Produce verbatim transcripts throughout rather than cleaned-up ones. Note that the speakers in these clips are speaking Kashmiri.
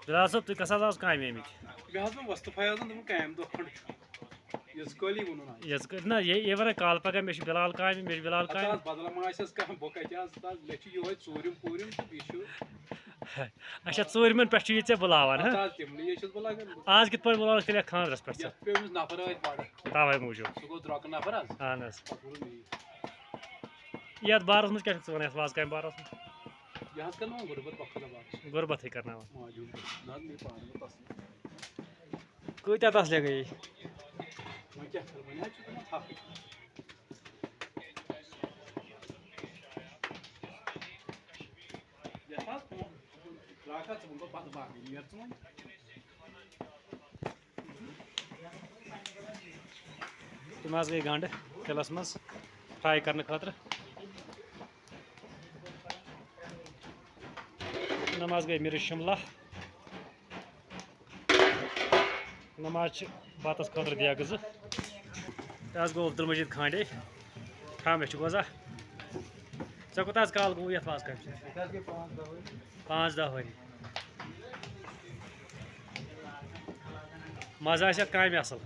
بِلال صٲب، تُہۍ کَس حظ آز کامہِ آمٕتۍ؟ مےٚ حظ ووٚن وۄستہٕ فیاضن، دوٚپُن کامہِ دۄہ کھنٛڈ چھُ۔ یِژ کٲلی ووٚنُن حظ۔ یَس کٲ-، نہ، یہِ، یہِ وَنان کالہٕ پَگاہ مےٚ چھُ بِلال کامہِ، مےٚ چھُ بِلال اَتھ کامہِ۔ حظ بدل ما آسٮ۪س کانٛہہ، بہٕ کَتہِ حظ تَلہٕ؟ مےٚ چھُ یِہوٚے ژوٗرِم پوٗرِم تہٕ بیٚیہِ چھُ اچھا، ژوٗرمہِ پٮ۪ٹھ چھُ یہِ ژےٚ بُلاوان، اَتھ ہہ؟ حظ تِمنٕے یٲژ چھَس بہٕ لَگان۔ آز کِتھ پٲٹھۍ بُلاوَکھ تیٚلہِ یَتھ خانٛدرَس پٮ۪ٹھ ژٕ؟ یَتھ پیوٚو أمِس نفر ٲدۍ بَڑٕ۔ تَوَے موٗجوٗب۔ سُہ گوٚو درٛۄکہٕ نفر حظ۔ اَہَن حظ۔ پَتہٕ ووٚنُن مےٚ یی۔ یَتھ بارَس منٛز کیٛاہ چھُکھ ژٕ وَنان، یَتھ وازٕ کامہِ بارَس منٛز؟ یہِ حظ کَرناوُن غُربت وقتہٕ بارَس۔ غُربتٕے کَرناوان۔ ماجہِ ہُنٛد نہ حظ، مےٚ پانہٕ ووٚن تَس۔ کۭتیٛاہ تَس لَگٲیی؟ وۄنۍ کیٛاہ کَرٕ، وۄنۍ حظ چھُ تِمَن تھَپھ۔ یَتھ حظ، ترٛاوکھ ژٕ وۄنۍ گوٚو پَتہٕ باقٕے، نیر ژٕ وۄنۍ۔ تِم حظ گٔے گنٛڈٕ تِلَس منٛز fry کرنہٕ خٲطرٕ۔ نَم حظ گٔے مِرٕچ شِملہ۔ نَم حظ چھِ بَتَس خٲطرٕ دیگہٕ زٕ۔ یہِ حظ گوٚو عبدالمجیٖد کھانڈے۔ تھاو مےٚ چھُ گوٚو زا۔ ژےٚ کوٗتاہ حظ کال گوٚو یَتھ وازٕ کامہِ سۭتۍ؟ ییٚتہِ حظ گٔے پانٛژھ دَہ ؤری۔ پانٛژھ دَہ ؤری۔ مَزٕ آسہِ اَتھ کامہِ اَصٕل۔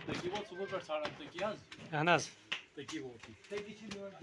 تٔکی ووت صُبحن پٮ۪ٹھ ژھانٛڈان، تٔکی حظ۔ اہن حظ۔ تٔکی ووت یہِ۔